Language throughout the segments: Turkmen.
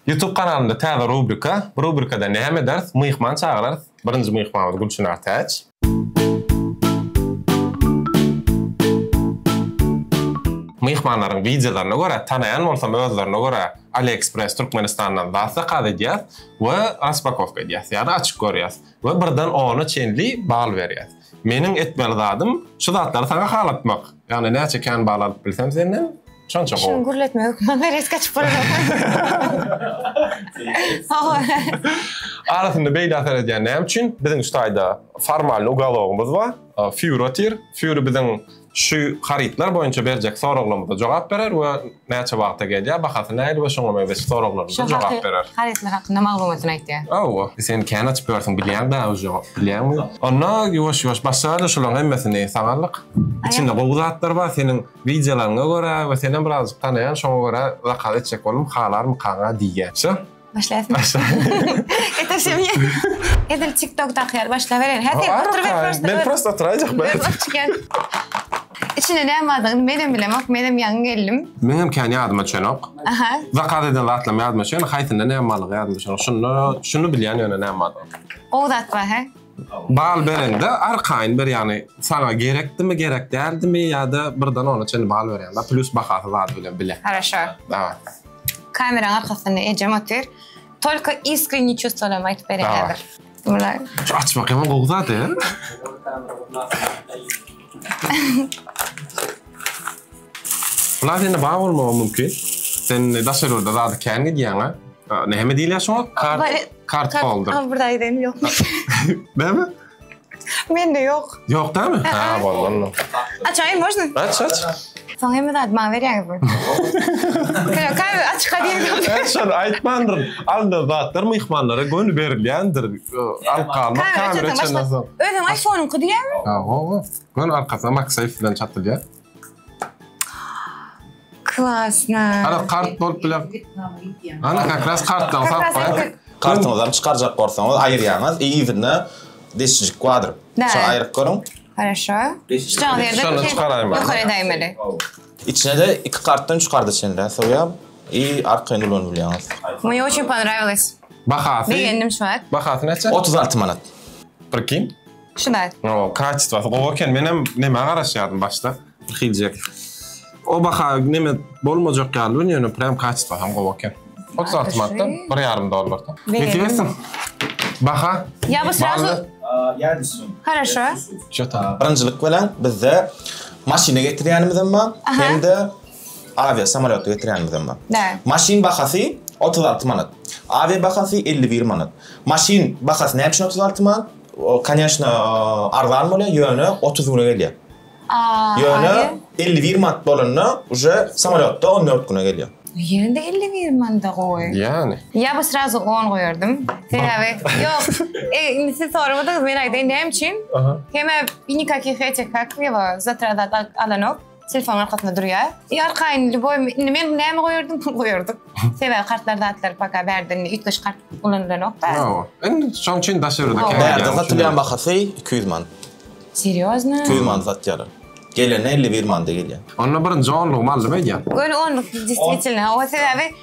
YouTube kanalynda täze rubrika. Bu rubrikada näme ederis? Myhman çagyrarys. Birinji myhmanymyz Gülçynar Täç. Myhmanlaryň wideolaryna görä, tanaýan bolsam özlerine görä AliExpress Türkmenistandan zat zakaz edýäs we raspakowka edýäs, ýagny açyp görýäs we birden ona çenli bal berýäs. Meniň etmeli zadym şu zatlary saňa halatmak. Ýagny näçe kän bal alyp bilsem senden, şonça gowy. Şuny gürletmek hökman resk açyp bolanok. Arasynda beýle seredýän näme üçin? Biziň şu taýda formalny ugalogymyz bar. Fury otyr. Fury biziň şu harytlar boýunça berjek soraglarymyza jogap berer we näçe wagta gelýär, bahasy nähili we şoňa meňzeş soraglarymyza jogap berer. Harytlar hakynda maglumatyny aýtýar. Hawa. Sen kän açyp ýörsüň, bilýäň-dä uje, bilýäňmi? Onda ýuwaş-ýuwaş başlaýaly şularyň hemmesini saňa aldyk. Içinde gowy zatlar bar, seniň wideolaryňa görä we senem birazjyk tanaýan, şoňa görä zakaz etjek boldum, halarmykaň-a diýýän. Wsё? Başlaýasmy? Başla. Getirşim. Edil TikTokdaky ýaly başlabereýin. Hä sen oturyber prosta. Men prosta oturaýjak ben. Çykýan. Içinde näme bardygyny menem bilemok. Menem ýaňy geldim. Meňem kän ýadyma düşenok. Aha. Zakaz eden zatlarym ýadyma düşýär. Haýsynda näme barlygy ýadyma düşenok. Şunda şuny bilýän ýöne näme bardygyny. Gowy zat bar hä? Bal berende arkaýyn ber ýagny saňa gerekdimi gerek däldimi ýa-da birden ona çenli bal berýän da plus bahasy zady bilen bile. Haraşo. Daway. Kameraň arkasynda ejem otyr. Tolko iskrенний çувствolarymy aýtyp bereýin häzir. Bular. Şu açmak ýaman gowy zat e. Bular sende bar bolmagy mümkin. Sen daşary ýurda zady kän gidýäň a. Näme diýilýär şoňa? Kart kart holder. Ha, burada aýdaýyn ýok. Näme? Mende ýok. Ýok dämi? Ha, boldy onda. Açaýyn, można? Aç, aç. Soň hemme zady maňa berýäňizmi? Kamer açyk diýen. Men şony aýtmandyryn. Alnan zatlar myhmanlara göni berilýändir. Alyp galmak kamera açandan soň. Özüň iPhone-yňky diýýäňmi? Ha, hawa. Göni arkasyna MagSafe bilen çatylýar. Klasna. Ana kart bolup biler. Ana как раз kartdan salyp goýar. Kartyňyzam çykarjak bolsaňyz aýyrýaňyz, yzynda deşijik bardyr. Şony aýryp görüň. Хорошо. Şuňa ýerde Şony çykaraýmaly. Ýokary edäýmeli. Içine-de iki kartdan üç karta çenli sygýar. I arkaýyn ulanyp bilýäňiz. Мне очень понравилось. Bahasy? Begendim şu wagt. Bahasy näçe? 36 manat. Prikин? Şu zat. O, kaçestwasy gowy eken. Menem nämä garaşýardym başda. Hiljek. O baha neme bolmajak ýaly bilen ýöne prям kaçestwasy hem gowy eken. 36 manatdan 1,5 dollardan. Nesip etsin. Baha? Ya bu srazu Хорошо. Çota. Birinjilik bilen bizde maşyna getirýänimizem bar, hem-de awia samolýotda getirýänimizem bar. Da. Maşyn bahasy 36 manat. Awia bahasy 51 manat. Maşyn bahasy näme üçin 36 manat? Koneçno arzan bolýar, ýöne 30 güne gelýär. Ýöne 51 manat bolanda uje samolýotda 14 güne gelýär. Ýene-de 51 manada gowy. Ýani. Ýa bu srazu 10 goýardym. Sebäbi ýok. E, indi siz soramadyňyz, men aýdaýyn näme üçin? Hemä nikakih etih kak ýa zatrat alanok. Telefonyň arkasynda durýar. I arkaýyn lýuboý indi men näme goýardym pul goýardyk. Sebäbi kartlar zatlar poka bärde indi üýtgeşik kart ulanylanok-da. Hawa. Indi şoň üçin daşary ýurda kän Bärde satylýan bahasy 200 manat. Serýozno? 200 manat satýarlar. Gelende 51 manada gelýär. Onda birinji onlugymy aldym öýdýän. Göni onluk действительно. Hawa sebäbi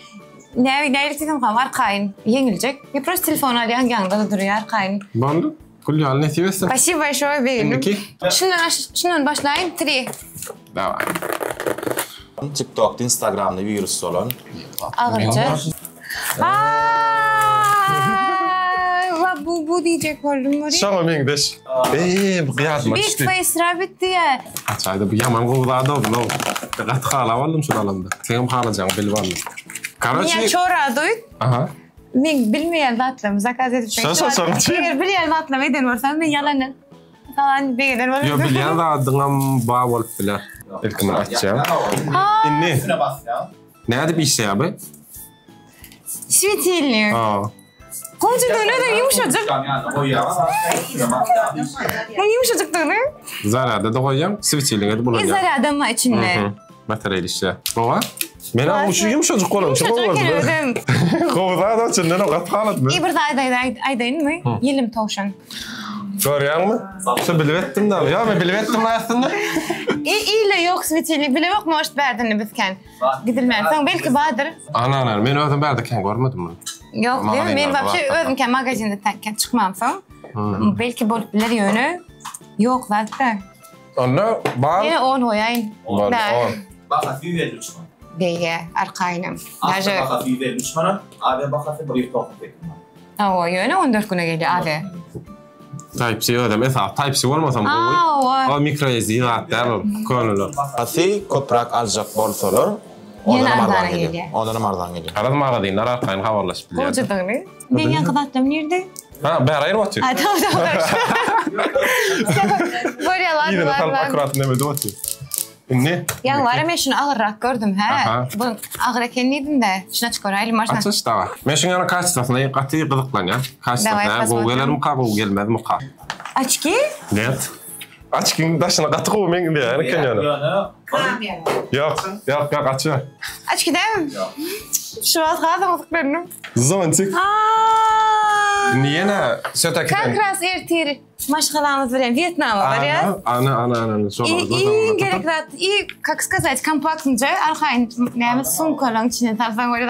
näme nähili diýsem ham arkaýyn ýeňiljek. I prosto telefon alýaň ýaňda-da durýar arkaýyn. Boldy. Gül ýaly nesip etsin. Spasibo большое begendim. Indiki. Şundan şundan başlaýyn tri. Daway. TikTokda Instagramda wirus bolan. Agyrja. Aaaa bu bu diýjek boldum weli. Şoňa meňzeş. Eee bu ýadyma Big düşdi. Face Rabbit diýýär. Açaýda bu ýaman gowy zat oldu. Gaty halap aldym şuny alamda. Seňem halajagyňy bilip aldym. Меня Karoçi. ço raduýt. Aha. Men bilmeýän zatlarymy zakaz edip Şo şo şoň üçin. Eger bilýän zatlarymy eden bolsam men ýalandan salan begenen bolardym. Ýok bilýän zadyňam bar bolup biler. Ilki men açýan. Indi. Üstüne basýaň. Nädip işleýär bu? Swetilnik. Ha. Gowjydygyny özem ýumşajyk. Muň ýumşajykdygyny. Zarýada-da goýýaň, swetilnik edip ulanýaň. E zarýadam bar içinde. Batareýa işleýär. Gowa. Men hem şu ýumşajyk bolan şu gowy. Ýumşajyk özem. Gowy zat açyn, men gaty haladym. I bir zat aýdaýynmy? Ýelim towşan. Görýäňmi? Şu bilip etdim da. Ýok, men bilip etdim aslynda. I ile ýok swetilnik bilemok может bärden biz kän. Gidilmän soň belki bardyr. Ana ana men özüm bärde kän görmedim muny. Ýok, men men wapşe özüm kän magazinde kän çykmamsoň. Hmm. Belki bolup biler ýöne ýok zatda. Onda bar. Ýene 10 goýaýyn. On. Bahasy 153 manat. Beýe, arkaýynam. Daže bahasy 153 manat, avia bahasy 198 manat. Hawa, ýöne 14 güne gelýär avia. Type-C özem esasy Type-C bolmasam gowy. Hawa. O microSD zat däl ol, köneler. Bahasy köpräk aljak bolsalar, ondanam arzan gelýär. Ondanam arzan gelýär. Garaz magazinler arkaýyn habarlaşyp bilýär. Gowjadygyny. Meň ýaňky zatlarym nirde? Ha, bäri aýryp otyr. Ha, tamam, tamam. Bolýar, ladno, Ýerine salyp ladno. akkurat neme edip otyr. Indi? Ýaňy bar men şuny agyrrak gördüm, hä? Aha. Bu agyr eken diýdim-de. Şuny açyp göräýli, można? Açyş dawa. Men şuň ýaly kaçtsasyna gaty gyzyklanýan. Kaçtsasyna Daway, gowy posмотрим. gelermika, gowy gelmezmika? Açki? Net. Açkiň daşyna gaty gowy meňzeýän eken ýöne. Ýok, ýok, ýok, açyber. Açki dälmi? Ýok. Şu wagt hasam gyzyklandym. Zontik. Aa! Indi ýene söteki. Как раз ertir maşgalamyz bilen Wýetnama barýas. Ana, ana, ana, ana, şol. Iň gerek zat, i как сказать, kompaktnyja arkaýyn näme sumkalaryň içine salsaň bolýar.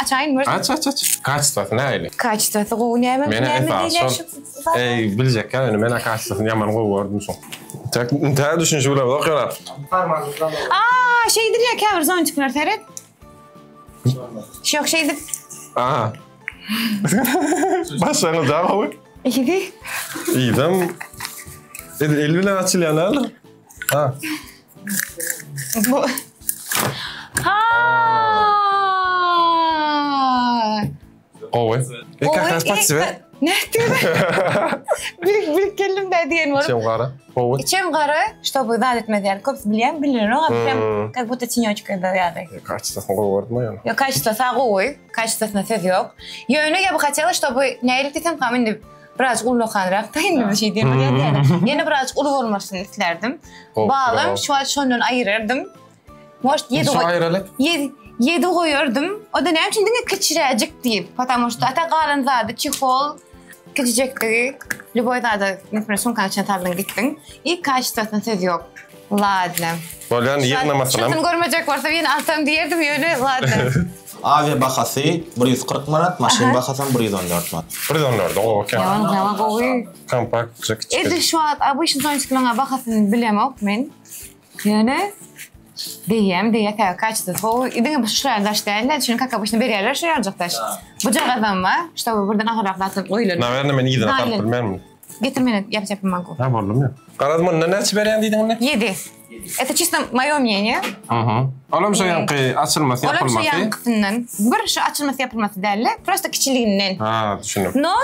Açaýyn bir. Aç, aç, aç. Kaçtwasy nähili? Kaçtwasy gowy näme? Menä Näme esasy diýilýär şol. şu zat? Eý, biljek ýa ýöne menä kaçtwasyny ýaman gowy gördüm şoň. Tek tä düşünişi bilemzok ýöne. Aa, şeýdir ýa käbir zontikler seret. Şok şeýdip. Aha. Başlaňyz da gowy. Ýedi. Ýedem. Edil el bilen açylýan däldir. Ha. Bu. Ha! Gowy. E, как раз под цвет. Nätdi? Bilik bilik geldim de diýen bolup. Içem gara. Gowy. Içem gara, чтобы zat etmez ýaly. Köpüsi bilýän, bilenok, Hmm. hmm. как будто тенечка da ýaly. E, Kaçtasyny gowy gördüm ýöne. Ýok, kaçtası gowy, kaçtasyna söz ýok. Ýöne я бы хотела, чтобы nähili diýsem, ham indi biraz ullakanrak da indi bir şey diýen bolýar ýa. Ýene biraz uly bolmasyny islerdim. Gowy, Balam gowy. şu wagt şondan aýyrardym. Может, ýedi Şu goý. aýralyk. Ýedi ýedi goýardym. O da näme üçin diňe kiçiräjik diýip. Потому что ata galan zady çehol kiçijekdigi. Любой zady, например, sumkanyň içine saldyň gitdiň. I kaçtasyna söz ýok. Ladno. Bolýan ýygnamasyna. Şuny görmejek bolsam ýene alsam diýerdim ýöne ladno. Avia bahasy 140 manat, maşyn bahasam 114 manat. 114 gowy eken. Ýaman ýaman gowy. Kompakt kiçijek. Edil şu wagt obычный zontiklaryň bahasyny bilemok men. Ýöne diýýän diýýär sebäbi kaçtysy gowy. Diňe bu şular daş däl-de, çünki как обычно berýärler şu ýaljak daş. Bujagazam bar, чтобы birden agyrrak zat goýulan. Nawerno men yzyna salyp bilmerin. Getir meni ýapjak mogу. Ha boldum ýa. Garaz mundan näçe berýän diýdiň indi? 7. Это чисто moýo мнение. Mhm. Olam şu ýaňky açylmasy Olam şu ýapylmasy. ýaňkysyndan. Bir şu açylmasy ýapylmasy däl-de, prosta kiçiliginden. Ha, düşündim. No,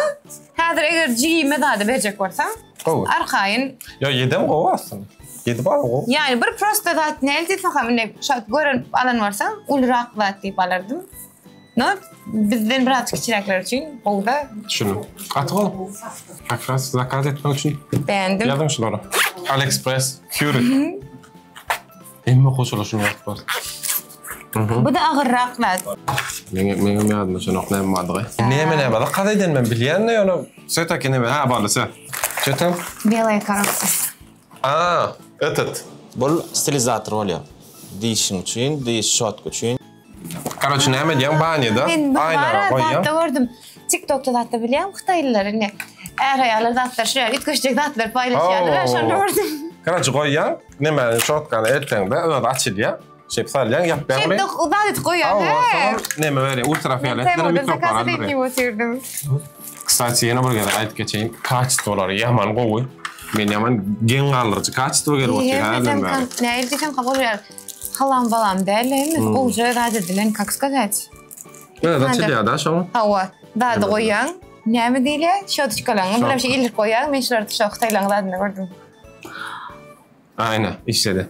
häzir eger jigime zady berjek bolsam, Gowy. arkaýyn. Ýa ýedem gowy aslynda. Ýedi bal gowy. Ýani bir prosta zat näl diýseň hem indi şu gören alan bolsam, ulurak zat diýip alardym. No, bizden biraz kiçiräkler üçin gowy-da. Düşündim. Gaty gowy. Как раз zakaz etmek üçin Beğendim. Ýazyň şulara. AliExpress, Keurig. Hemme goşular şuny alyp bar. Bu da agyrrak zat. Meňe meňem ýadyma şonok näme bardygy. Näme näme zakaz eden men bilýän-de ýöne Sötaki näme ha bardy sö. Çötem. Белая коробка. A, этот. Bul stilizator bolýar. Dişiň üçin, diş şotka üçin. Karoçe näme edýäň banýada Men bir aýnaga bara goýýaň. zatda gördüm. TikTokda zatda bilýäň hytaýlylar indi är-aýallar zatlar şular üýtgeşjek zatlar paýlaşýarlar şonda gördüm. Karoçe goýýaň näme şotkany elteňde özi açylýar. Şeýp salýaň ýapýaň. Şeýp zat edip goýýaň. Hawa soň näme berýär ultrafiolet Temuda mikrofon zakaz edip diýip oturdym. Kstati ýene bir gezek aýdyp geçeýin kaçestwolary ýaman gowy. Men ýaman geň galdyryjy kaçestwo gelip otyr häzirden bäri. Nähili diýsem kabul ýar. Halam balam däl hemmesi gowja zat edilen kak skazat. Özi açylýar-da şoň. Hawa, zady goýýaň. Näme diýilýär? Şotoçkalaňy bilen şeý ildirip goýýaň. Men şulary şo hytaýlaryň zadynda gördüm. Aýna işledi.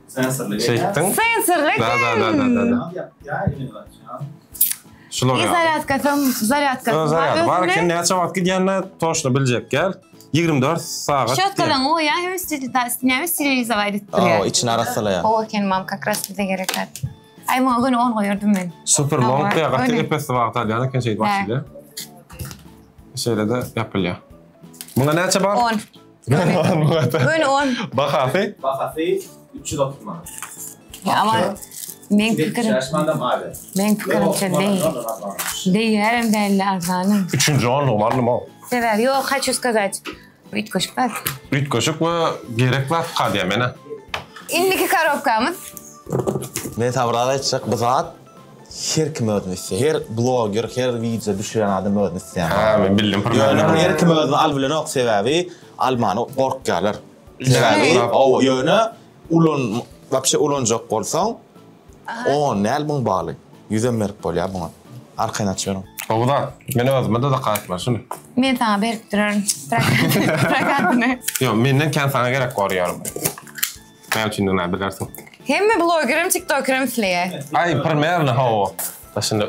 Sensorly. Şeýtdiň. Sensorly. Da da da da da da. Şular I ýaly. zarýadkasam, zarýadkasy Öz zarýady bar eken näçe wagt gidýänini toşny biljek gel. 24 sagat. Şotkalaňy goýýaň hem näme sterilizować edip durýar. Hawa, içini arassalaýar. Gowy eken mam как раз bize gerek zat. Aý muňa göni on goýardym men. Super long Hawa, diýýär, gaty göni. epesli wagt alýan eken şeýdip açylýar. Şeýle-de ýapylýar. Muňa näçe bal? 10. Göni 10. Bahasy? Bahasy 330 manat. Ama men pikirim. Men pikirimçe değil. Değerim belli arzanım. Üçünji onlugymy aldym o. Sebäbi ýok, haçu сказать. Üýtgeşik zat. Üýtgeşik we gerek zat galýar menä. Indiki korobkamyz. Men saňa bir zat aýtjak, bu zat her kim özüne isleýär. Her bloger, her wideo düşürýän adam özüne isleýän. Ha, men bildim. Ýöne muny her kim özüne alyp bilenok, sebäbi almany gorkýarlar. Sebäbi, ýöne ulan, wapşe ulanjak bolsaň, On däl muň baly. Ýüzem berip bolýar muňa. Arkaýyn açyp beriň. Gowy zat. Men özüme-de zakaýyp bar şuny. Men saňa berip duraryn prokatyny. Ýok, menden kän saňa gerek bor ýarym. Näme üçindigini bilersiň. Hemme blogerem, tiktokerem isleýär. Aý, primerno hawa. Daşynda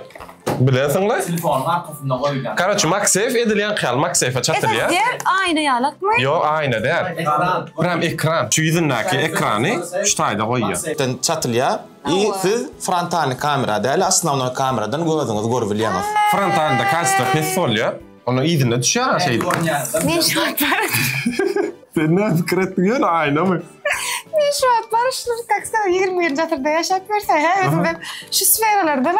bilersiň-le. Telefonyň arkasynda goýulýan. Karoçe, MagSafe edilýän hyýal MagSafe-e çatylýar. Esasy däl, aýna ýalakmy? Ýok, aýna däl. Ekran. Prям ekran. Şu ýüzündäki ekrany şu taýda goýýar. Den çatylýar i siz frontalnyý kamera däl, osnownoý kameradan gözüňizi görüp bilýäňiz. Frontalnyda kaçestvo pes bolýar. Onda yzynda düşýär şeýdip. Men şu wagt bar. Sen näme pikir etdiň ýöne aýnamy? Men şu wagt bar şular как сказать 21-nji asyrda ýaşap ýörse hä özüňden şu sferalarda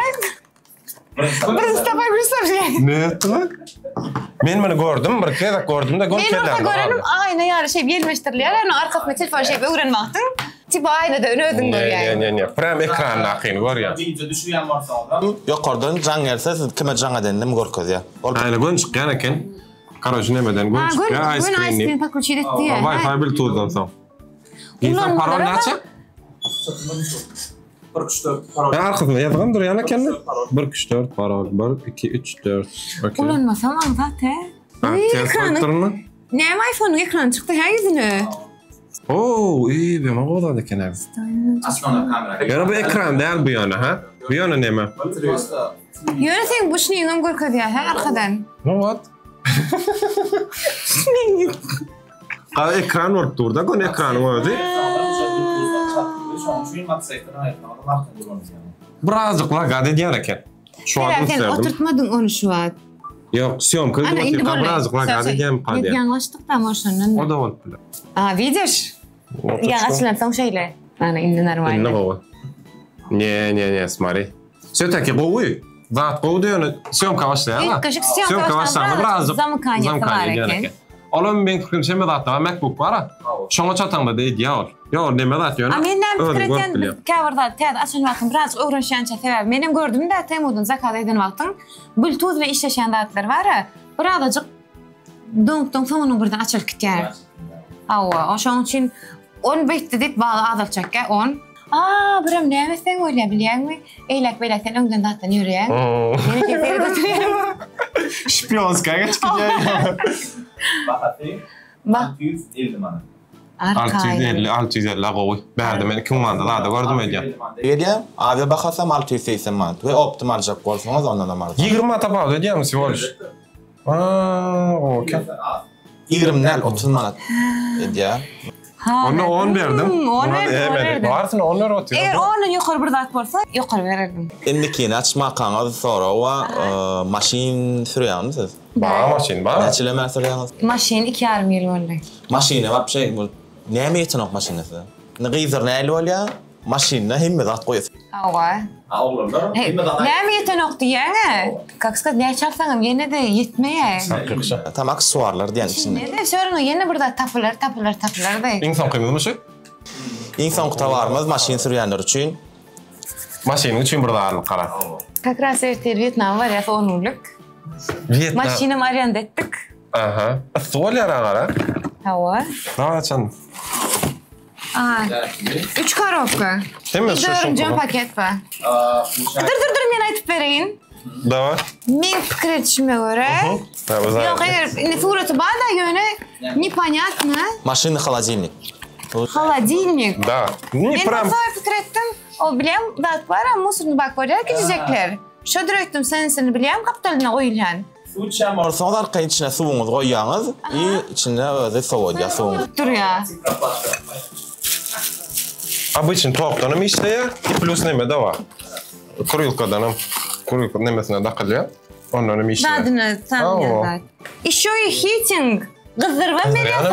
Birinji tapar gülsem. Ne etdiler? Men muny gördüm, bir gezek gördüm-de gör Men bolsa görenim aýna ýaly şeýip ýelmeşdirilýär, ýöne arkasyna telefon şeýip öwren wagtyň tipa aýnada öne özüň görýäň. Ne, ne, ne, prям ekrandakyny görýän. Wideo düşürýän bolsaňyzam. Ýokardan jaň gelse siz kime jaň edenini görkezýär. Ol Aýna göni çykýan eken. Karoçe nemeden göni çykýar, ice cream. Göni ice cream podключить etdi ýa. Wi-Fi Bluetooth-dan soň. Gizlin parol näçe? 1 3 4 parol. Ýa arkasynda ýazgam durýan eken. 1 3 4 parol 1 2 3 4. Okey. Ulanmasam aňsat he. Ters goýup durma. Näme iPhone-yň ekrany çykdy hä ýüzüne? Oo, iyi, bu ýöne gowy zat eken abi. Aslanlar kamera. Ýöne bu ekran däl bu ýöne ha. Bu ýöne näme? Ýöne seň bu şniňem görkezýär hä arkadan. No what? Ga ekran bolup dur da, göni ekranyň özi. Birazjyk lagat edýän eken. Şu wagt Sen üns berdim. oturtmadyň ony şu wagt. Ýok, sýomka Ana edip indi otyrka boldy. birazjyk lagat edýän Biz ýalňyşdyk da şondan. O da bolup biler. A, widiş. Ýa açylansoň şeýle. Ana indi normalny. Indi gowy. Ne, ne, ne, smari. Söteki gowy. Zat gowy ýöne sýomka başlaýar. Üýtgeşik sýomka başlanda birazjyk zamykaniýesi bar eken. Olam meň pikirimçe hemme zatda bar MacBook bar-a. Şoňa çataňda da edýär ol. Ýok, neme zat ýöne. A men näme pikir edýän, biz käbir zat täze açan wagtyň birazjyk öwrenişýänçä sebäbi menem gördüm-de Temudan zakaz eden wagtyň Bluetooth bilen işleşýän zatlar bar-a. Birazajyk doňup-doňup soňunyň birden açylyp gitýär. Hawa, şonuň üçin on beýtdi diýip bagy azaltjakka, on. A, birem näme etseň bolýar bilýäňmi? Eýläk-beýläk sen öňden zatdan ýörýäň. Ýene sen seredip oturýaň. Şpionskaýa geçip gidýär. Bahasy 650 manat. 650, 650 gowy. Bärde men 2000 manada zada gördüm öýdýän. Gelýär. Avia bahasam 680 manat we optum aljak bolsaňyz ondanam arzan. 20 manat tapawut edýärmi всего лишь? Aa, okey. 20 däl 30 manat edýär. Onda 10 berdim. 10 berdim, 10 berdim. Barsyna 10 berip otyr. Eger 10-dan ýokary bir zat bolsa, ýokary bererdim. Indikini açmakaňyz sorag bar. Maşyn sürýäňizmi siz? Bar maşyn bar. Näçe ýyl sürýäňiz? Maşyn iki ýarym ýyl boldy. Maşyna wapşe bu näme ýetenok maşyna size? Indi gyzlar nähili bolýar? Maşynda hemme zat goýasy. Hawa. A oglanlar hemme zat. Näme ýetenok diýýäň-ä? Kak skazat näçe alsaňam ýene-de ýetmeýär. Tam aksesuarlar diýen içinde. Içinde-de wsё rawno ýene bir zat tapylar, tapylar, tapylar-da. Iň soňkymyzmy şu? Iň soňky towarymyz maşyn sürýänler üçin. Maşynyň üçin bir zat gara. Kak raz ertir Wýetnama barýas on günlük. Wýetnam. Maşynam arenda etdik. Aha. Yssy bolýar agara. Hawa. Daway açalym. Aha. Üç korobka. Hemme şu Dördünjem paket bar. Dur dur dur men aýdyp bereýin. Daway. Meň pikir edişime görä. Ýok eger indi suraty bar-da ýöne neponyatno. Maşynny holodilnik. Holodilnik. Da. Men bolsa pikir etdim. O bilýän zat bar-a musorny bak bolýar kiçijekler. Şodur öýtdüm sensoryny bilýän gapdalyna goýulýan. Suw içýän bolsaňyz arkaýyn içine suwuňyzy goýýaňyz i içinde özi sowadýar suwuňyzy. Durýar. Obyçny tokdanam işleýär i plus neme-de bar. Kurilkadanam kurilka nemesine dakylýar. Ondanam işleýär. Zadyny tanýan zat. Işo i heating. Gyzdyrybam berýär,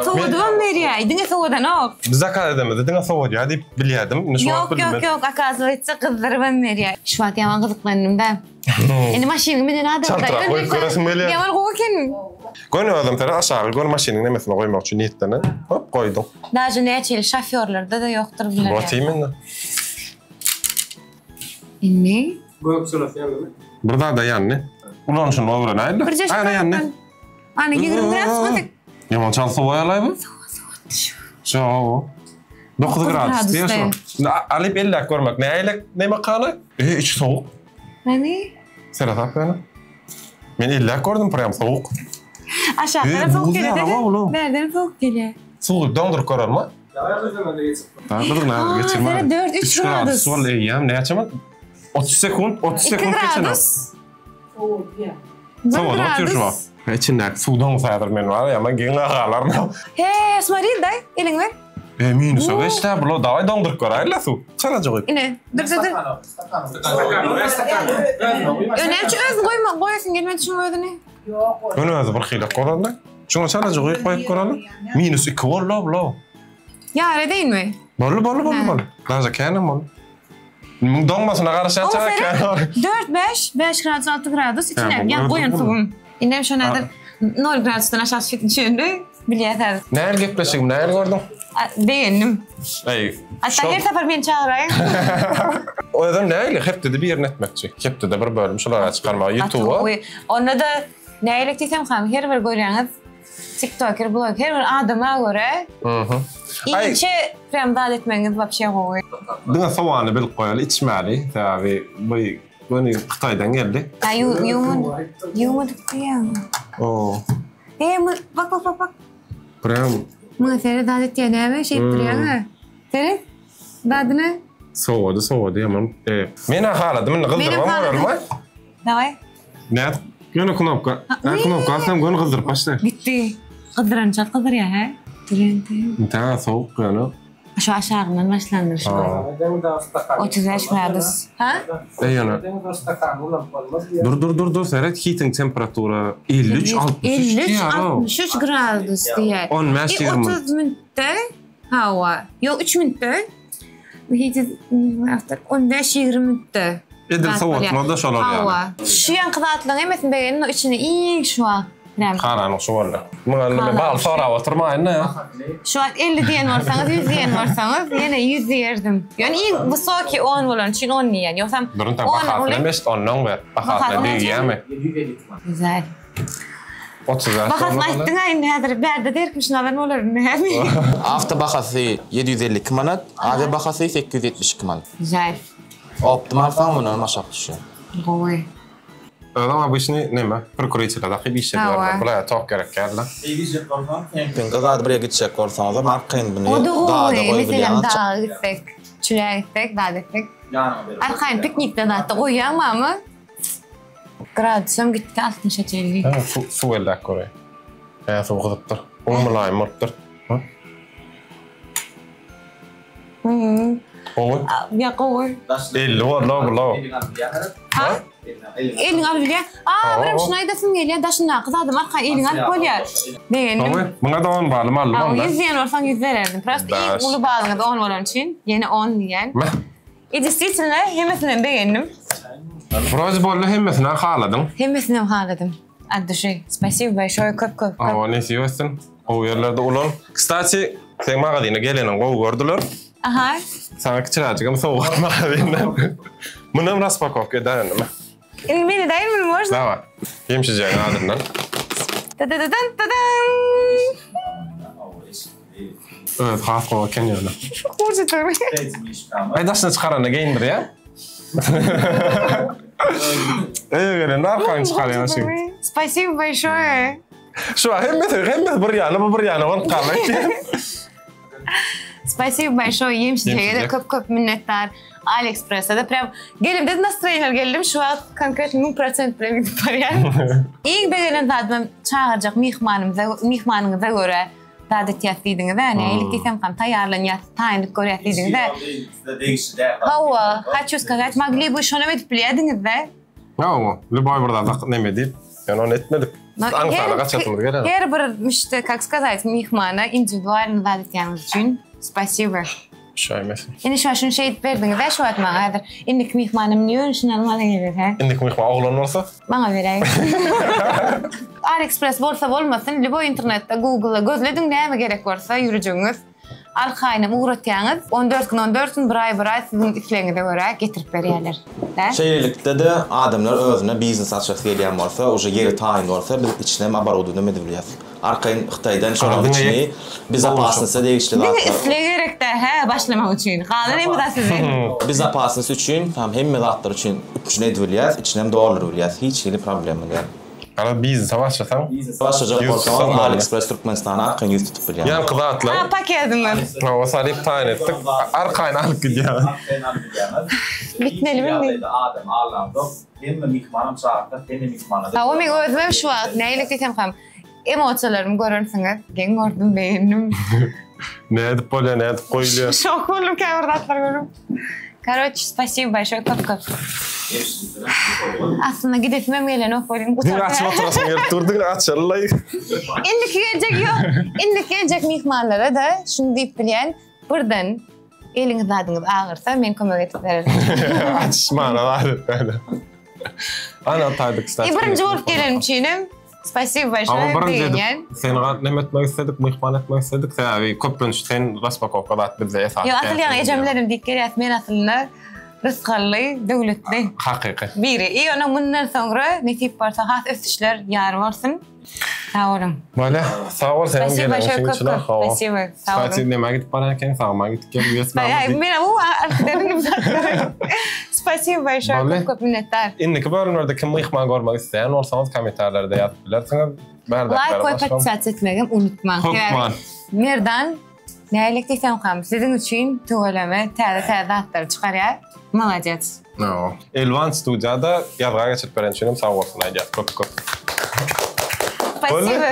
sowadybam berýär. Diňe sowadanok. Biz zakaz edemizde diňe sowadýar diýip bilýärdim. Indi şu wagt bildim. Ýok, ýok, ýok, okazywaýtsa gyzdyrybam berýär. Şu wagt ýaman gyzyklandym-da. Indi maşynyňy minen adam. Çaltrak goýup göresim gelýär. Ýaman gowy eken. Göni özüm seni aşagy göni maşynyň nemesine goýmak üçin niýetlenen. Hop goýduň. Daže näçe ýyl şofýorlarda-da ýokdur bular. Wot imенно. Indi? Gök çyrasy ýandymy? Bir zada ýandy. Ulanyşyny öwrenäýeli. Birje Ana ýandy. Ana 20 gradus gyzyk. Ýaman çal sowaýalaý bu. Şo. 9 gradus diýýär şo. Şimdi alyp elläp görmek nähili neme kany? E, içi sowuk. Näme? Seresap ýöne. Men elläp gördüm prям sowuk. Aşakdan sowuk gelýär. Nereden sowuk gelýär? Suwy doňduryp görermi? Gyzygyna geçirme. 4 3 gradus. Sol eýýäm näçe mi? 30 sekund, 30 sekund geçen. gradus. Soğudu otyr şu wagt. İçindäki suw doňsa häzir men bar ýa, men geň galaryn. He, смотри, дай, eliňi ber. E, minusa geçdi, bular daway doňduryp göräýeli suw. Çalaja goýup. Ine, dur dur dur. Öne şu özüni goýma, goýasyn gelmedi şuň özüni. Ýöne özi bir hili bolanda. Şuňa çalaja goýup goýup göreli. Minus 2 boldy bular. Ýar edeýinmi? Boldy, boldy, boldy, boldy. Daže känem boldy. Muň doňmasyna garaşýança kän. 4 5 5 gradus 6 gradus içine ýa goýan suwuň. Indem şony häzir 0 gradusdan aşak düşende bilýäs häzir. Nähili gepleşigim, nähili gördüň? Begendim. Eý. Hatta her sapar meni çagyraýyň. Özem nähili hepdede birini etmekçi. Hepdede bir bölüm şulara çykarmagy YouTube'a. Onda-da nähili diýsem han her bir görýäňiz TikToker, blog her bir adama görä. Inçe prям zat etmegiňiz wapşe gowy. Diňe sowany bilip goýaly içmäli. Sebäbi bu göni Hytaýdan geldi. Ýa ýuwmadyk diýýäň. Oo. Eee bak bak bak bak. Prям. Muňa seret zat etýär näme şeýdip durýaň-a. Seret. Zadyna. Sowady sowady ýaman. Men-ä haladym indi gyzdyrmam görelmi? Daway. Nädip? Ýöne knopka. Hä knopka alsam göni gyzdyryp başlaýar. Gitdi. Gyzdyrança gyzdyrýar hä? Durende. Intä sowuk ýöne. Şu aşagyndan başlandyr şu. 35 gradus. Ha? E ýöne. Dur dur dur dur seret heating temperatura 53 63 diýýär. 53 63 gradus diýýär. 15 20. 30 minutda hawa. Ýok 3 minutda. Heating 15-20 minutda. Edil sowatma-da şolar ýaly. Hawa. Şu ýanky zatlaryň hemmesini begendim, içinde iň şu wagt näme? Haranyň şu boldy. Muňa indi men bal sorap oturmaýyn da. Şu wagt 50 diýen bolsaňyz, 100 diýen bolsaňyz, ýene 100 diýerdim. Ýöne iň wysokiý 10 bolany üçin 10 diýýän. Ýogsam Durun ta bahasyny hem eşit, ondan ber. Bahasyna degýärmi? Güzel. 35 Bahasyny aýtdyň-a indi häzir bärde derkim şuny alan bolaryn näme? Awto bahasy 752 manat, awia bahasy 872 manat. Güzel. Optum alsaň mundan aşak düşýär. Gowy. Özem obyçny neme, prikuritele dakyp işledýärler. Bulara tok gerek däldi. Gijek bolsaň kempinge zady bir ýere gitjek bolsaňyzam arkaýyn buny O-da gowy. dagda goýup Meselem bilýäňiz. daga gitsek, çüle gitsek, zat etsek. Arkaýyn piknikde zatda goýýaň mama. Gradusam gitdi altmyşa çenli. Hä, suw suw elläp göreý. Hä, suw gyzypdyr. Gowy mylaýym bolupdyr. Ha? Gowy. Ýa gowy. 50 boldy bu. Ha? Eliňe alyp bilýär. Aa, birem şuny aýdasym gelýär, daşyndaky zadam arkaýyn eliňe alyp bolýar. Begendim. Gowy. Muňa da 10 balym aldym onda. 100 diýen bolsaň 100 bererdim. Prosta iň uly balyňyz 10 bolany üçin ýene 10 diýen. I действительно hemmesinden begendim. Wrozi boldy hemmesini haladyň. Hemmesinem haladym. От duşy. Spasibo большое köp köp köp. Hawa nesip etsin. Gowy ýerlerde ulan. Kstati seň magazyna geleniňi gowy gördüler. Aha. Saňa kiçiräjigem sowgat magazyndan. Munam raspakowka edäýenimi? Indi meni däl muny można? Daway. Ýemşijegiň adyndan. Ta-da-da-dan ta-dan. Özi has gowy eken ýöne. Gurjydyr. Aý daşyna çykaranda geýindirýär. Öýe gelende arkaýyn çykarýan şeý. Spasibo большое. Şu hemmesi hemmesi bir ýana bu bir ýana bolup galdy. Spasibo большое ýemşijege-de köp köp minnetdar. AliExpress-e de prям gelimde nastroýeniýa geldim şu wagt konkretno 1000% bilen gidip barýan. Iň begenen zadym çagyrjak myhmanymyza myhmanyňyza görä zat etýäs diýdiňiz-ä, nähili diýsem ham taýýarlanýas, taýynlyk görýäs diýdiňiz-ä. Size degişli däl. Hawa, haçu skazat, mogli by şonam edip bilýärdiňiz-dä. Hawa, lýuboý bir zat neme diýip. Ýöne ony etmedik. Aňsana gaçasymyz gelenok. Her bir müşde, kak skazat, myhmana indiwidualny zat etýäňiz üçin spasibo. Şaýmasyn. Indi şu şuny şeýdip berdiňiz-ä şu wagt maňa häzir. Indiki myhmanym niýe şuny almaly geler, hä? Indiki myhman oglan bolsa? Maňa beräý. AliExpress bolsa bolmasyn, lýuboý internetde, Google-da gözlediň näme gerek bolsa ýürejigiňiz. Arkaýynam ugratýaňyz. 14 gün 14 gün, bir aý bir aý siziň islegiňize görä getirip berýärler. Hä? Şeýlelikde-de adamlar özüne biznes açasy gelýän bolsa, uje ýeri taýyn bolsa, biz içinem oborudowaniýa edip bilýäs. Arkaýyn Hytaýdan şolaryň içini bezopasnosta degişli zatlar. Diňe isleg gerekdä hä başlamak üçin. Galan hemme zat sizden. Bezopasnost üçin tam hemme zatlar üçin üpjün edibilýäs, içinem doldurybilýäs. Hiç hili problema däl. Garaz biznese başlasaň. Biznese başlajak bolsaňyz AliExpress Türkmenistana arkaýyn ýüz tutup bilýäňiz. Ýaňky zatlar. Ha paketimiz. Hawa salyp taýyn etdik. Arkaýyn alyp gidýäňiz. Arkaýyn alyp gidýäňiz. Bitmeli Hiç ýagdaýda adam aldanzok. Hemme myhmanam çagyrsak hemme myhmana. Hawa men özümem şu wagt nägile diýsem hem emosiýalarymy görensiňiz. Geň gördüm, begendim. Nädip bolýar, nädip goýulýar? Şok boldum käbir zatlary görüp. Karoç, spasibo большое köp köp. Aslynda gidesim hem gelenok welin. Diňe açyp oturasyň gelip dur, diňe açalylaý. Indiki geljek ýok. Indiki geljek myhmanlara-da şuny diýip bilýän, birden Eliňiz zadyňyz agyrsa men kömek edip bererin. Açyşmana bar etmäne. Ana taýdyk kstati. Birinji bolup gelenim üçinem spasibo большое. Ama birinji edip seni nem etmek istedik, myhman etmek istedik. Sebäbi köplenç sen raspakowka zat bizde esasy. Ýok, asyl ýaňy ejem bilenem diýip gelýäs. Men aslynda rysgally, döwletli. Hakyky. Biri. I ýöne mundan soňra nesip bolsa has ösüşler ýar bolsun. Sag boluň. Bolýa. Sag bol sen Spasibo большое köp köp. Spasibo. Sag boluň. Kstati nämä gidip barýan ekeniň sagma gidip gel Ay men bu arkadan Spasibo большое köp köp minnetdar. Indiki bölümlerde kim myhman görmek isleýän bolsaňyz kommentariýalarda ýazyp bilersiňiz. Laýk goýup podpisat etmegi unutmaň. Hökman. Merdan nälik diýsem kam siziň üçin tüweleme täze täze zatlary çykarýar. Molodec. No. Elwan studiýada ýazga geçirip beren üçin hem sag bolsun aýdýas köp köp. Spasibo.